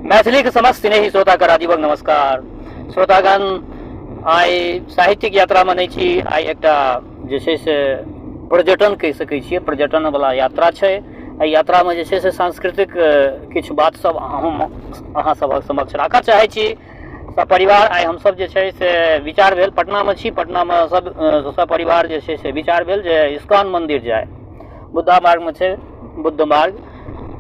मैथिलीके समस्त स्नेही श्रोताके राजीवक नमस्कार। श्रोतागण, आइ साहित्यिक यात्रामे नहि छी, आइ एकटा जे छै से पर्यटन कहि सकै छियै, पर्यटनवला यात्रा छै। एहि यात्रामे जे छै से सांस्कृतिक किछु बात सब हम अहाँ सभक समक्ष राखऽ चाहै छी। सपरिवार आइ हमसब जे छै से विचार भेल, पटनामे छी, पटनामे सब सपरिवार जे छै से विचार भेल जे इस्कॉन मन्दिर जाय, बुद्धा मार्गमे छै बुद्ध मार्ग,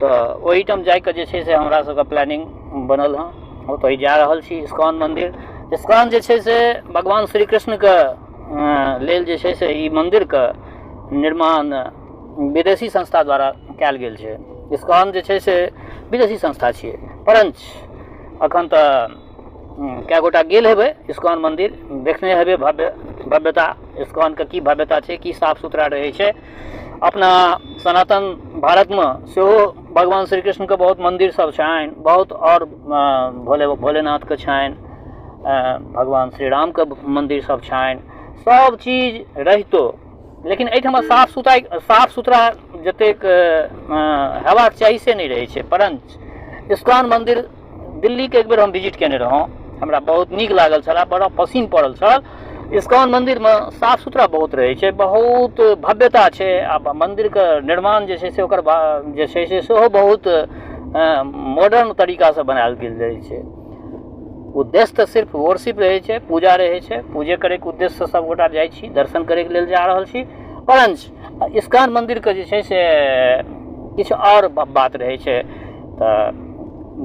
तऽ ओहिठाम जाइके जे छै से हमरा सबके प्लानिंग बनल हँ। ओतहि जा रहल छी इस्कॉन मन्दिर। इस्कॉन जे छै से भगवान श्री कृष्णके लेल जे छै से ई मन्दिरके निर्माण विदेशी संस्था द्वारा कयल गेल छै। इस्कॉन जे छै से विदेशी संस्था छियै, परञ्च एखन तऽ कए गोटा गेल हेबै इस्कॉन मन्दिर, देखने हेबै भव्य भव्यता, इस्कॉनके की भव्यता छै, की साफ सुथरा रहै छै। अपना सनातन भारतमे सेहो भगवान श्री कृष्णके बहुत मन्दिर सब छनि, बहुत आओर भोलेनाथके छनि, भगवान श्री रामके मन्दिर सब छनि, सब चीज रहितो लेकिन एहिठाम साफ सुथरा जतेक हेबाक चाही से नहि रहै छै। परञ्च इस्कॉन मन्दिर दिल्लीके एक बेर हम विजिट कयने रहौँ, हमरा बहुत नीक लागल छल, बड़ा पसिन पड़ल छल। इस्कॉन मन्दिरमे साफ सुथरा बहुत रहै छै, बहुत भव्यता छै, आ मन्दिरके निर्माण जे छै से ओकर जे छै से सेहो बहुत मॉडर्न तरीकासँ बनायल गेल रहै छै। उद्देश्य तऽ सिर्फ वर्शिप रहै छै, पूजा रहै छै, पूजे करैके उद्देश्यसँ सभगोटा जाइ छी, दर्शन करैके लेल जा रहल छी। परञ्च इस्कॉन मन्दिरके जे छै से किछु आओर बात रहै छै। तऽ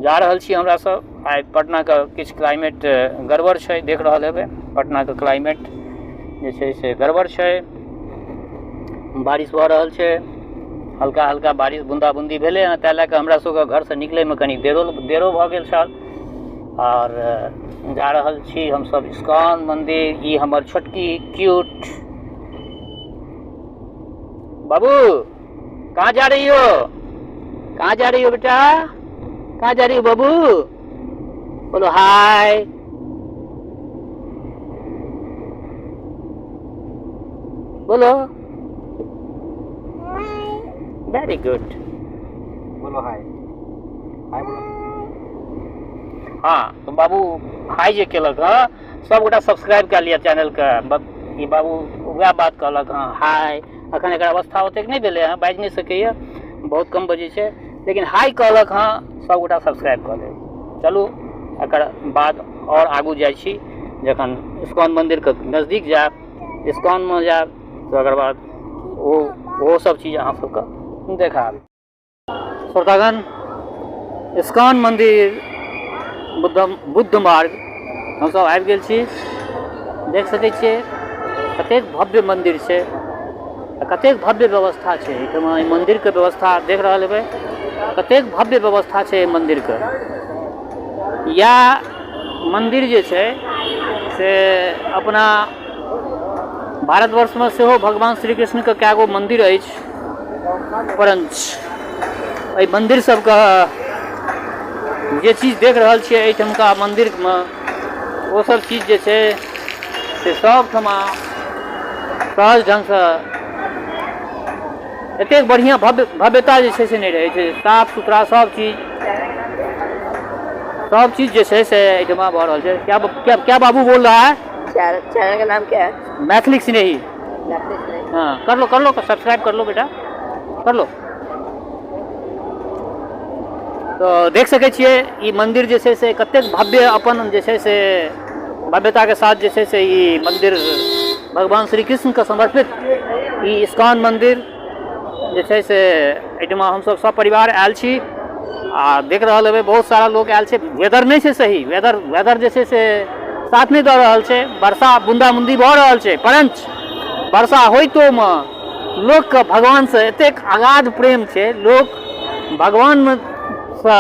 जा रहल छी हमरा सब। आइ पटनाके किछु क्लाइमेट गड़बड़ छै, देख रहल हेबै पटनाके क्लाइमेट जे छै से गड़बड़ छै, बारिश भऽ रहल छै, हल्का हल्का बारिश बूंदा बूंदी भेलै हँ, ताहि लए कऽ हमरा सबके घरसँ निकलैमे कनि देरो देरो भऽ गेल छल। आओर जा रहल छी हमसब इस्कॉन मन्दिर। ई हमर छोटकी क्यूट बाबू, कहाँ जा रही हो, कहाँ जा रही हो बेटा, कहाँ जा रही हो बाबू, बोलो हाय। बोलो वेरी गुड, बोलो हाय, हाय बोलो। हाँ तो बाबू हाय जे केलक हँ, सबगोटा सब्सक्राइब कए लिअ चैनलके। ई बाबू वएह बात कहलक हँ हाय। अखन एकर अवस्था ओतेक नहि भेलै हँ, बाजि नहि सकैए, बहुत कम बजै छै, लेकिन हाय कहलक हँ, सबगोटा सब्सक्राइब कऽ लेब। चलू एकर बाद आओर आगू जाइ छी, जखन इस्कॉन मन्दिरके नजदीक जायब, इस्कॉनमे जायब, तकर बाद ओहो सब चीज अहाँ सबके देखायब। श्रोतागण, इस्कॉन मन्दिर बुद्ध मार्ग हमसब आबि गेल छी। देख सकै छियै कतेक भव्य मन्दिर छै, कतेक भव्य व्यवस्था छै एहिठमा। एहि मन्दिरके व्यवस्था देख रहल हेबै, कतेक भव्य व्यवस्था छै एहि मन्दिरके। इएह मन्दिर जे छै से अपना भारतवर्षमे सेहो भगवान श्री कृष्णके कए गो मन्दिर अछि, परञ्च एहि मन्दिर सबके जे चीज देख रहल छियै एहिठमका मन्दिरमे, ओ सब चीज जे छै से सबठमा सहज ढङ्गसँ एतेक बढ़िआँ भव्यता जे छै से नहि रहै छै। साफ सुथरा सब चीज, सब चीज जे छै से एहिठमा भऽ रहल छै। क्या क्या क्या बाबू बोल रहा है? चैनल का नाम क्या है? मैथिली स्नेही। मैथिली स्नेही। हाँ, कर लो, कर लो, सब्सक्राइब कर लो बेटा, कर लो। तो देख सकै छियै ई मंदिर जे छै से कतेक भव्य अपन जे छै से भव्यताके साथ जे छै से ई मंदिर भगवान श्री कृष्णके समर्पित ई इस्कॉन मंदिर जे छै से एहिठमा हमसब सब परिवार आयल छी। आ देख रहल हेबै बहुत सारा लोक आयल छै। वेदर नहि छै सही, वेदर जे छै से साथ नहि दऽ रहल छै, वर्षा बूंदा बूंदी भऽ रहल छै, परञ्च वर्षा होइतोमे लोकके भगवानसँ एतेक अगाध प्रेम छै, लोक भगवानमे सँ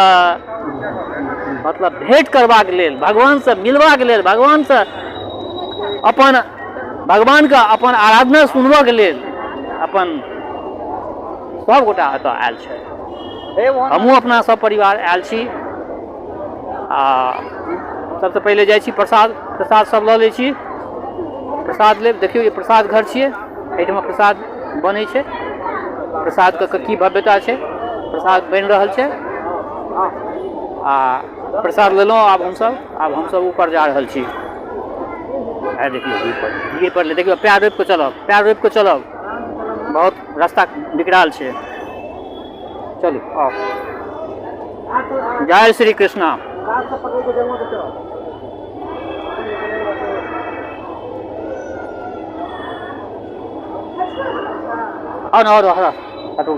मतलब भेँट करबाक लेल, भगवानसँ मिलबाक लेल, भगवानसँ अपन भगवानके अपन आराधना सुनबऽके लेल अपन सभगोटा एतऽ आयल छै। हमहूँ अपना सब परिवार आयल छी। आ सबसँ पहिले जाइ छी प्रसाद सब लऽ लै छी, प्रसाद लेब। देखियौ ई प्रसाद घर छियै, एहिठमा प्रसाद बनै छै। प्रसादके की भव्यता छै, प्रसाद बनि रहल छै। आ प्रसाद लेलहुँ। आब हमसब ऊपर जा रहल छी। आ देखियौ भीड़ पड़लै, देखियौ पैर रोपि कऽ चलब, पैर रोपि कऽ चलब, बहुत रास्ता विकराल छै। चलू आउ, जय श्री कृष्णा। आओ ना, आओ हरा हटो।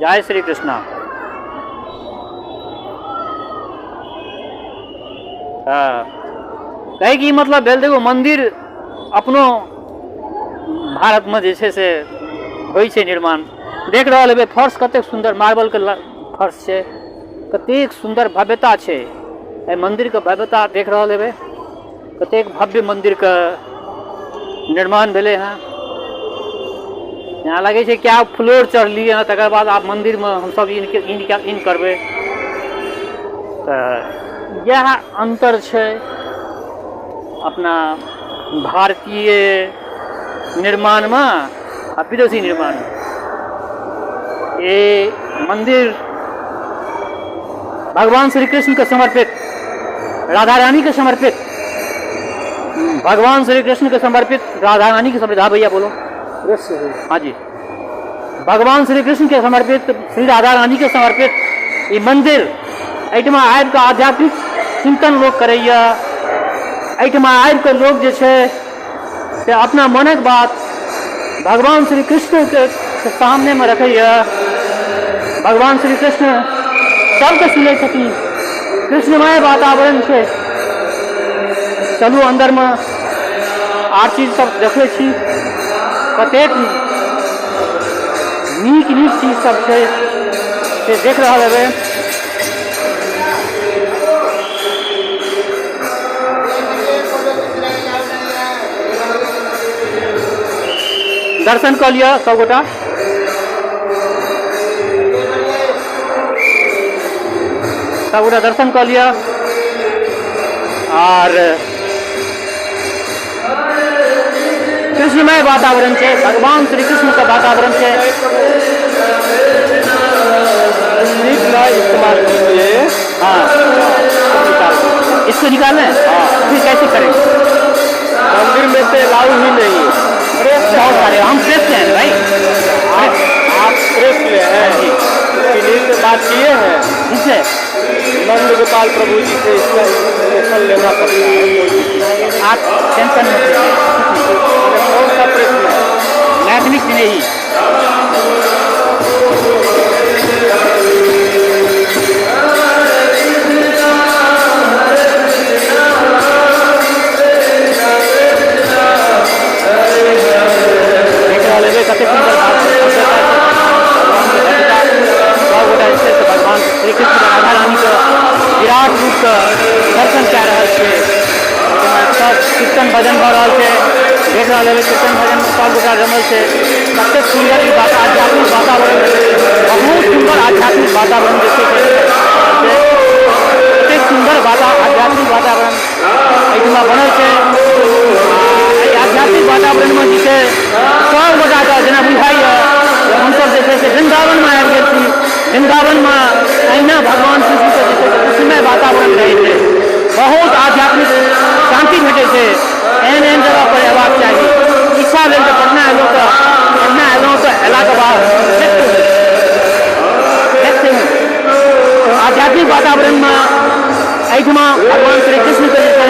जय श्री कृष्णा। हाँ, कहे कि मतलब भेल, देखो मंदिर अपनो भारत में जे छै से होइ छै निर्माण। देख रहल हेबै फर्श कतेक सुन्दर मार्बलके फर्श छै, कतेक सुन्दर भव्यता छै एहि मन्दिरके भव्यता। देख रहल हेबै कतेक भव्य मन्दिरके निर्माण भेलै हँ। यहाँ लगै छै कि आब फ्लोर चढ़लियै हँ, तकर बाद आब मन्दिरमे हमसब इन इन इन करबै। तऽ इएह अन्तर छै अपना भारतीय निर्माणमे आ विदेशी निर्माणमे। ई मन्दिर भगवान श्री कृष्णके समर्पित, राधा रानीके समर्पित, भगवान श्री कृष्ण के समर्पित, राधा रानी के समर्पित। हाँ भैया बोलो। हाँ जी, भगवान श्री कृष्ण के समर्पित, श्री राधा रानी के समर्पित ई मंदिर। एहिठमा आबि कऽ आध्यात्मिक चिंतन लोक करैया। एहिठमा आबि कऽ लोक जे छै से अपना मनक बात भगवान श्री कृष्ण के सामनेमे रखैया। भगवान श्री कृष्ण सबके सुनै छथिन। कृष्णमय वातावरण छै। चलू अन्दरमे आर चीज सब देखै छी, कतेक नीक नीक चीज सब छै से देख रहल हेबै। दर्शन कऽ लिअ सबगोटा। सबगोटा दर्शन कऽ लिअ। आर कृष्णमय वातावरण छै, भगवान श्री कृष्ण के वातावरण छै। इस्तेमाल कीजिए। हाँ, इसको निकालें। हाँ, फिर कैसे करेंगे? मंदिर में से अलाउ ही नहीं है। बहुत सारे हम प्रेस से हैं भाई। आप प्रेस में हैं? जी। किन्हीं से बात किए हैं? किससे? नंद गोपाल प्रभु जी से इसका इन्फॉर्मेशन लेना पड़ता है कोई भी चीज़ का। आप टेंशन मत लीजिए। कौन सा प्रेस में? मैथिली स्नेही। देख रहल हेबै कतेक सुन्दर बात छै। सब गोटा जे छै से भगवान श्री कृष्ण राधा रानीके विराट रूपसँ दर्शन कए रहल छै। सब कीर्तन भजन भऽ रहल छै। देख रहल हेबै कीर्तन भजन सब गोटा जमल छै। कतेक सुन्दर ई बात, आध्यात्मिक वातावरण, बहुत सुन्दर आध्यात्मिक वातावरण जे छै से कतेक सुन्दर आध्यात्मिक वातावरण एहिठमा बनल छै। एहि आध्यात्मिक वातावरणमे जे छै सब गोटाके जेना बुझाइए जे हमसब जे छै से वृन्दावनमे आबि गेल छी। वृन्दावनमे अहिना भगवान कृष्णके जे छै से कृष्णमय वातावरण रहै छै, बहुत आध्यात्मिक शान्ति भेटै छै। एहन एहन जगह पर अयबाक चाही। इच्छा भेल तऽ पटना एलहुँ, तऽ पटना एलहुँ तऽ अयलाके बाद देखते आध्यात्मिक वातावरणमे एहिठमा भगवान श्री कृष्णके जे छै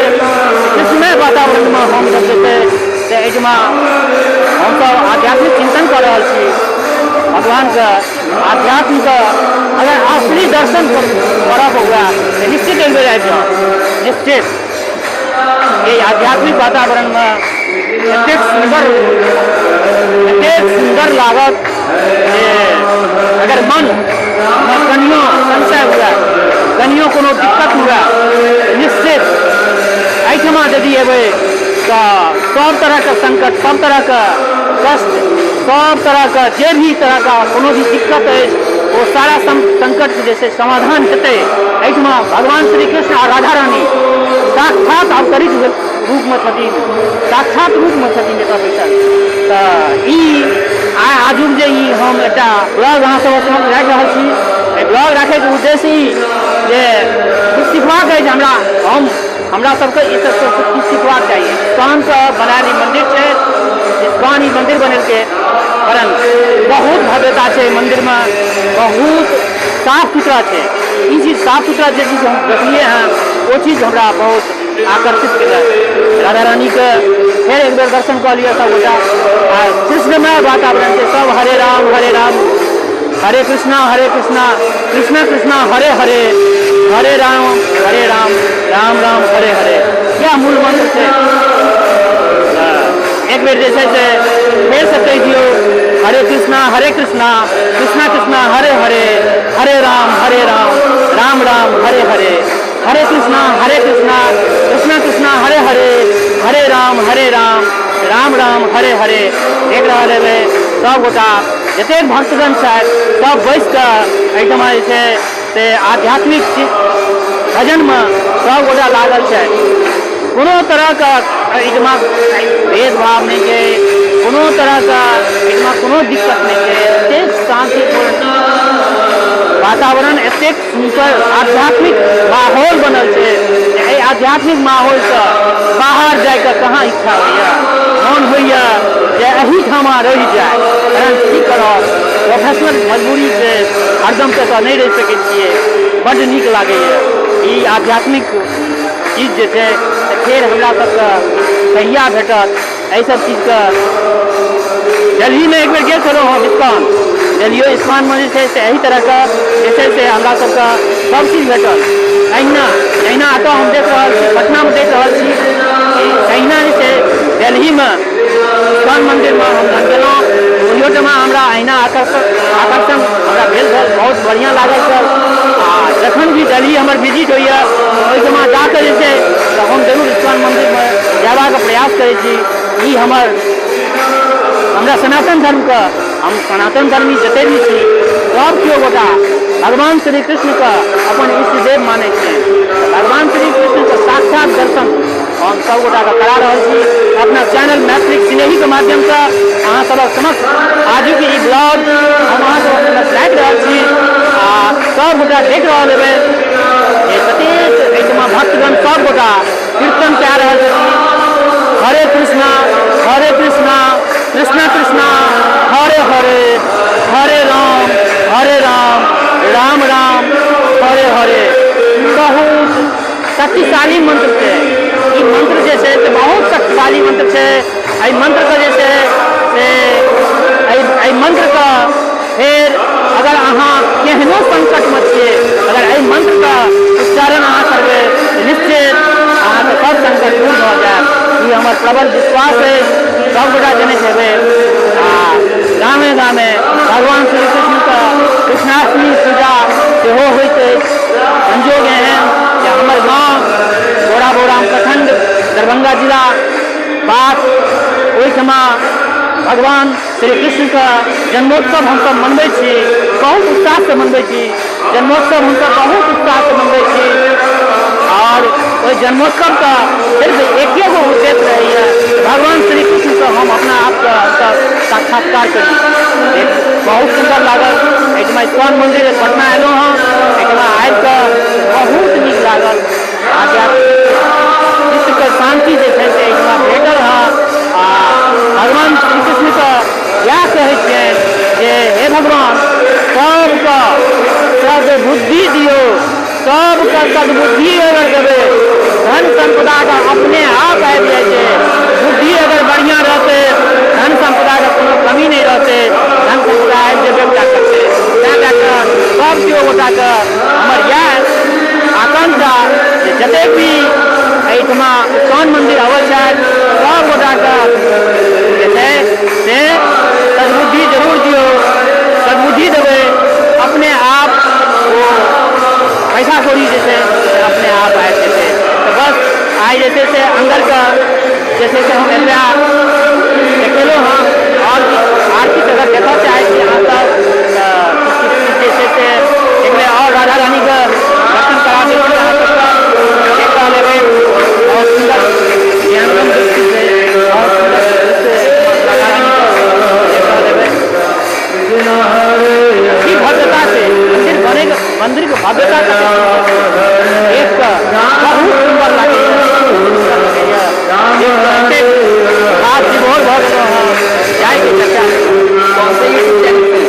कृष्णमय वातावरणमे हमसब जे छै से एहिठमा हमसब आध्यात्मिक चिंतन कऽ रहल छी। भगवानके आध्यात्मके अगर असली दर्शन करब हुए तऽ निश्चित एक बेर आबि जाउ। निश्चित एहि आध्यात्मिक वातावरणमे एतेक सुन्दर लागत जे अगर मन मे कनियो संशय हुए, कनियो कोनो दिक्कत हुए, निश्चित एहिठमा यदि एबै तऽ सब तरहके संकट, सब तरहके कष्ट, सब तरहके जे भी तरहके कोनो भी दिक्कत अछि ओ सारा संकट जे छै समाधान हेतै। एहिठमा भगवान श्री कृष्ण आ राधा रानी साक्षात अवतरित रूपमे छथिन, साक्षात रूपमे छथिन एतऽ बैसल। तऽ ई आइ आजुक जे ई हम एकटा ब्लॉग अहाँ सबक समक्ष राखि रहल छी, एहि ब्लॉग राखैके उद्देश्य ई जे किछु सिखबाक अछि हमरा, हम हमरा सबके ई सब किछु सिखबाक चाही। इस्कॉनके बनायल ई मन्दिर छै, इस्कॉन ई मन्दिर बनेलकै, परन्तु बहुत भव्यता छै मन्दिरमे, बहुत साफ सुथरा छै। ई चीज साफ सुथरा जे चीज हम देखलियै हँ, ओ चीज हमरा बहुत आकर्षित केलक। राधा रानीके फेर एक बेर दर्शन कऽ लिअ सबगोटा। आ कृष्णमय वातावरण छै सब, हरे राम हरे राम हरे कृष्णा हरे कृष्णा कृष्णा कृष्णा हरे हरे, हरे राम हरे राम राम राम हरे हरे, इएह मूल मंत्र छै। एक बेर जे छै से फेरसँ कहि दियौ, हरे कृष्णा हरे कृष्णा कृष्णा कृष्णा हरे हरे, हरे राम हरे राम राम राम हरे हरे, हरे कृष्णा हरे कृष्णा कृष्णा कृष्णा हरे हरे, हरे राम हरे राम राम राम हरे हरे। देख रहल हेबै सबगोटा जतेक भक्तगण छथि सब बैस कऽ एहिठमा जे छै से आध्यात्मिक भजनमे सबगोटा लागल छथि। कोनो तरहके एहिठमा भेदभाव नहि छै, कोनो तरहके एहिठमा कोनो दिक्कत नहि छै। एतेक शान्तिपूर्ण वातावरण, एतेक सुन्दर आध्यात्मिक माहौल बनल छै जे एहि आध्यात्मिक माहौलसँ बाहर जाइके कहाँ इच्छा होइए, मन होइए जे एहिठाम रहि जाय। परन्तु की करब, प्रोफेशनल मजबूरी छै, हरदम तऽ एतऽ नहि रहि सकै छियै। बड्ड नीक लागैए ई आध्यात्मिक चीज जे छै से फेर हमरा सबके कहिया भेटत एहि सब चीजके। दिल्लीमे एक बेर गेल छलहुँ हम इस्कॉन, दिल्लियो इस्कॉनमे जे छै से एहि तरहके जे छै से हमरा सबके सब चीज भेटल। अहिना जहिना एतऽ हम देख रहल छी, पटनामे देख रहल छी, तहिना जे छै दिल्लीमे इस्कॉन मन्दिरमे हम जहन गेलहुँ ओहियोठमा हमरा अहिना आकर्षण हमरा भेल छल, बहुत बढ़िआँ लागल छल। आ जखन भी दिल्ली हमर विजिट होइए ओहिठमा जाकऽ जे छै तऽ हम जरूर इस्कॉन मन्दिरमे जयबाक प्रयास करै छी। ई हमर हमरा सनातन धर्मके, हम सनातन धर्मी जते भी छी सब केओ गोटा भगवान श्री कृष्णके अपन इष्टदेव मानै छियनि। भगवान श्री कृष्णके साक्षात दर्शन हम सब गोटाके करा रहल छी अपना चैनल मैथिली सिनेहीके माध्यमसँ। अहाँ सबक समक्ष आजुक ई ब्लॉग हम अहाँ सबक समक्ष राखि रहल छी आ सब गोटा देख रहल हेबै जे कतेक एहिठमा भक्तगण सब गोटा कीर्तन कए रहल छथिन। हरे कृष्णा हरे कृष्णा कृष्णा कृष्णा हरे हरे, हरे राम हरे राम राम राम हरे हरे। बहुत शक्तिशाली मंत्र छै ई मंत्र जे छै से बहुत शक्तिशाली मंत्र छै। एहि मंत्रके जे छै से एहि मंत्रके फेर अगर अहाँ केहनो संकटमे छियै, अगर एहि मंत्रके उच्चारण अहाँ करबै तऽ निश्चित अहाँके सब संकट दूर भऽ जायत। ई हमर प्रबल विश्वास अछि, सबगोटा जनैत हेबै। आ गामे गामे भगवान श्री कृष्णके कृष्णाष्टमी पूजा सेहो होइत अछि। संजोग एहन जे हमर गाँव बोरा बोराम प्रखंड दरभंगा जिला बात, ओहिठमा भगवान श्री कृष्णके जन्मोत्सव हमसब मनबै छी, बहुत उत्साहसँ मनबै छी। जन्मोत्सव हमसब बहुत उत्साहसँ मनबै छी आओर ओहि जन्मोत्सवके सिर्फ एके गो उद्देश्य रहैए, भगवान श्री कृष्णसँ हम अपना आपके हमसब साक्षात्कार करी। एक बहुत सुन्दर लागल एहिठमा इस्कॉन मन्दिर पटना एलहुँ हँ, एहिठमा आबिकऽ बहुत नीक लागल। आध्यात्मिक चित्तके शान्ति जे छै से एहिठमा भेटल हँ। आ भगवान श्री कृष्णके इएह कहै छियनि जे हे भगवान, सबके सद्बुद्धि दियौ, सबके सद्बुद्धि अगर देबै धन सम्पदाके अपने आप आबि जाइ छै। बुद्धि अगर बढ़िआँ रहतै धन सम्पदाके कोनो कमी नहि रहतै, धन सम्पदा आबि जेबे टा करतै। तैँ लए कऽ सब केओ गोटाके हमर इएह आकांक्षा जे जतेक भी एहिठमा इस्कॉन मन्दिर अबै छथि सब गोटाके जे छै से सद्बुद्धि जरूर दियौ। सद्बुद्धि देबै अपने आप ओ पैसा कौड़ी जे छै से अपने आप आबि जेतै। तऽ बस आइ जे छै से अन्दरके जे छै से हम एतबा देखेलहुँ हँ। आओर किछु आर किछु अगर देखऽ चाहै छी अहाँसब तऽ किछु किछु जे छै से देखबै। आओर राधा रानीके दर्शन करा दै छी अहाँ सबके। देख रहल हेबै बहुत सुन्दर मनोरम दृश्य छै, बहुत सुन्दर दृश्य राधा रानीके देख रहल हेबै। भव्यता कतेक सुन्दर छै, देख कऽ बहुत सुन्दर लागैए, बहुत सुन्दर लगैए। देख कऽ एतेक भाव विभोर भऽ गेलहुँ हँ, जायके चर्चा नहि। कौन सा यूट्यूब चैनल पे?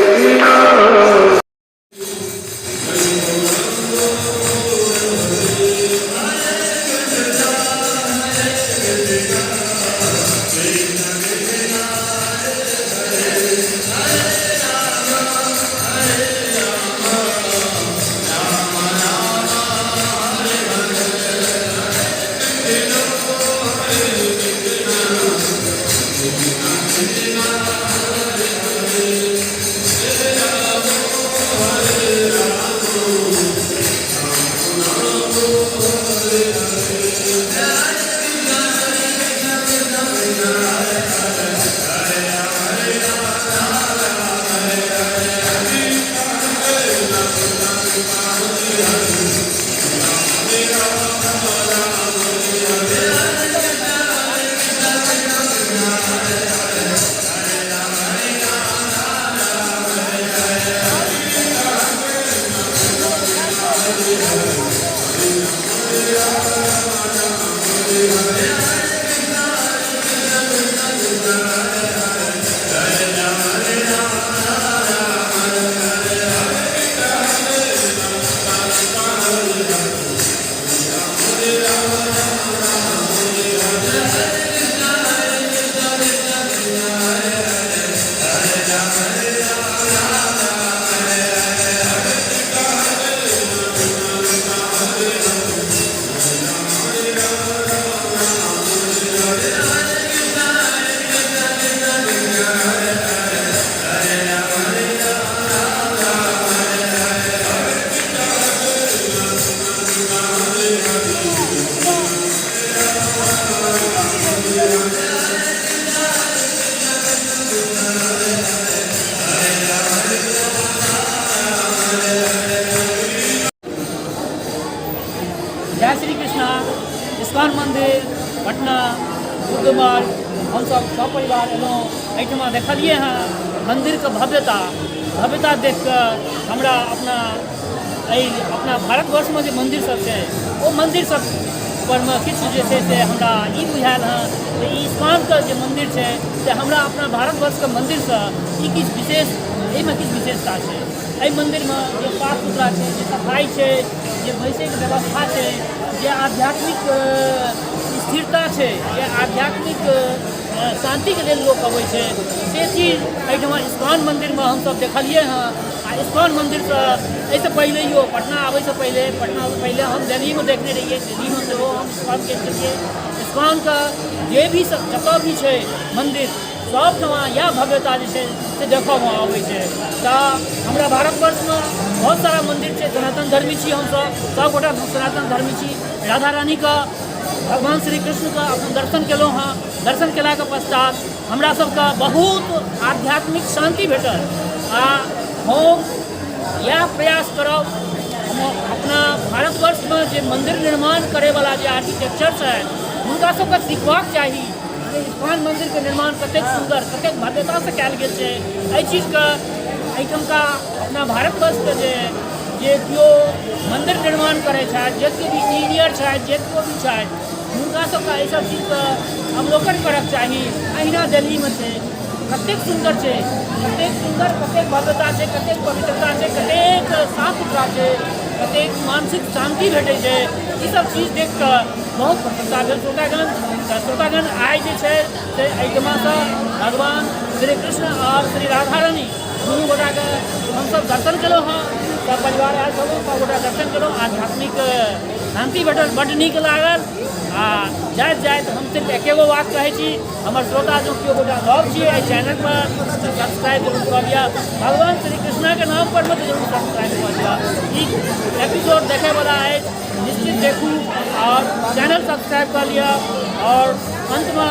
जय श्री कृष्णा। इस्कॉन मंदिर पटना बुद्ध मार्ग हमसब सब परिवार एलहुँ एहिठमा, देखलियै हँ मन्दिरके भव्यता। भव्यता देख कऽ हमरा अपना एहि अपना भारतवर्षमे जे मन्दिर सब छै, ओ मन्दिर सब परमे किछु जे छै से हमरा ई बुझायल हँ जे ई इस्कॉनके जे मन्दिर छै से हमरा अपना भारतवर्षके मन्दिरसँ ई किछु विशेष, एहिमे किछु विशेषता छै। एहि मन्दिरमे जे साफ सुथरा छै, जे सफाइ छै, जे बैसैके व्यवस्था छै, जे आध्यात्मिक स्थिरता छै, जे आध्यात्मिक शान्तिके लेल लोक अबै छै, से चीज एहिठमा इस्कॉन मन्दिरमे हमसभ देखलियै हँ। आ इस्कॉन मन्दिरसँ एहिसँ पहिलैयो, पटना आबैसँ पहिले, पटनासँ पहिले हम दिल्लीमे देखने रहियै। दिल्लीमे सेहो हम इस्कॉन गेल छलियै। इस्कॉनके जे भी जतऽ भी छै मन्दिर, सबठमा इएह भव्यता जे छै से देखऽमे अबै छै। तऽ हमरा भारतवर्षमे बहुत सारा मन्दिर छै। सनातन धर्मी छी हमसभ, सभगोटा सनातन धर्मी छी। राधा रानीके, भगवान श्री कृष्णके अपन दर्शन केलहुँ हँ। दर्शन केलाके पश्चात हमरा सबके बहुत आध्यात्मिक शान्ति भेटल। आ हम इएह प्रयास करब, हम अपना भारतवर्षमे जे मन्दिर निर्माण करैवला जे आर्किटेक्चर छथि, हुनका सबके सिखबाक चाही जे इस्कॉन मन्दिरके निर्माण कतेक सुन्दर, कतेक भव्यतासँ कयल गेल छै। एहि चीजके एहिठमका अपना भारतवर्षके जे जे केओ मन्दिर निर्माण करै छथि, जे केओ भी इंजीनियर छथि, जे केओ भी छथि, हुनका सबके एहि सब चीजके अवलोकन करक चाही। अहिना दिल्लीमे छै, कतेक सुन्दर छै, कतेक सुन्दर, कतेक भव्यता छै, कतेक पवित्रता छै, कतेक साफ सुथरा छै, कतेक मानसिक शान्ति भेटै छै। ई सब चीज देख कऽ बहुत प्रसन्नता भेल श्रोतागण। तऽ श्रोतागण, आइ जे छै से एहिठमासँ भगवान श्री कृष्ण आओर श्री राधा रानी दुनू गोटाके हमसब दर्शन केलहुँ हँ। सब परिवार आयल छलहुँ, सब गोटा दर्शन केलहुँ, आध्यात्मिक शान्ति भेटल, बड्ड नीक लागल। आ जाइत जाइत हम सिर्फ एकेगो बात कहै छी, हमर श्रोता जो केओ गोटा नव छी एहि चैनल पर तऽ सब्सक्राइब जरूर कऽ लिअ। भगवान श्री कृष्णाके नाम पर तऽ जरूर सब्सक्राइब कऽ लिअ। ई एपिसोड देखैवला अछि, निश्चित देखू आओर चैनल सब्सक्राइब कऽ लिअ। आओर अन्तमे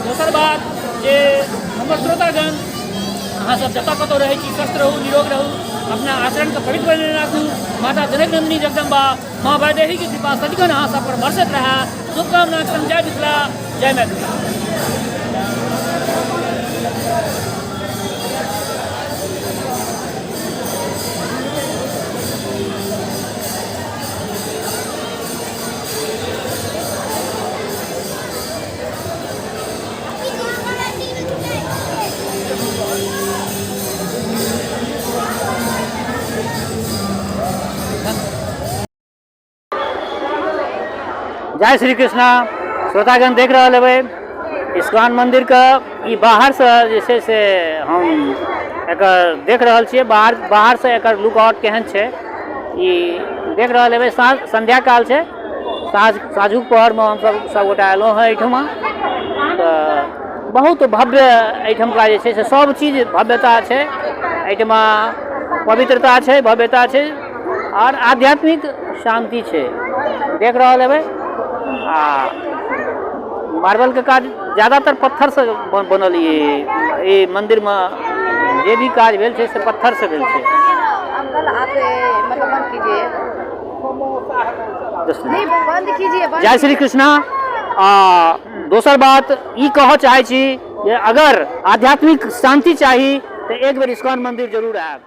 दोसर बात जे हमर श्रोतागण, अहाँसभ जतऽ कतहु रहै छी, स्वस्थ रहू, निरोग रहू, अपना आचरणके पवित्र बनेने राखू। माता जनक नन्दिनी जगदम्बा, माँ वैदेहीके कृपा सदिखन अहाँ सब पर बरसैत रहए, शुभकामनाक संग जय मिथिला, जय मैथिली। जय श्री कृष्णा। श्रोतागण देख रहल हेबै इस्कॉन मन्दिरके ई बाहरसँ जे छै से हम एकर देख रहल छियै, बाहर बाहरसँ एकर लुक आउट केहन छै ई देख रहल हेबै। साँझ संध्या काल छै, साँझ साँझुक पहरमे हमसब सबगोटा एलहुँ हँ एहिठमा। तऽ बहुत भव्य एहिठमका जे छै से सब चीज भव्यता छै एहिठमा, पवित्रता छै, भव्यता छै आओर आध्यात्मिक शान्ति छै। देख रहल हेबै आ मार्बलके काज ज्यादातर पत्थरसँ बनल। ई ई मन्दिरमे जे भी काज भेल छै से पत्थरसँ भेल छै। अंकल, आप मतलब बंद कीजिए। नहीं, बंद कीजिए, बंद। जय श्री कृष्णा। आ दोसर बात ई कहऽ चाहै छी जे अगर आध्यात्मिक शान्ति चाही तऽ एक बेर इस्कॉन मन्दिर जरूर आयब।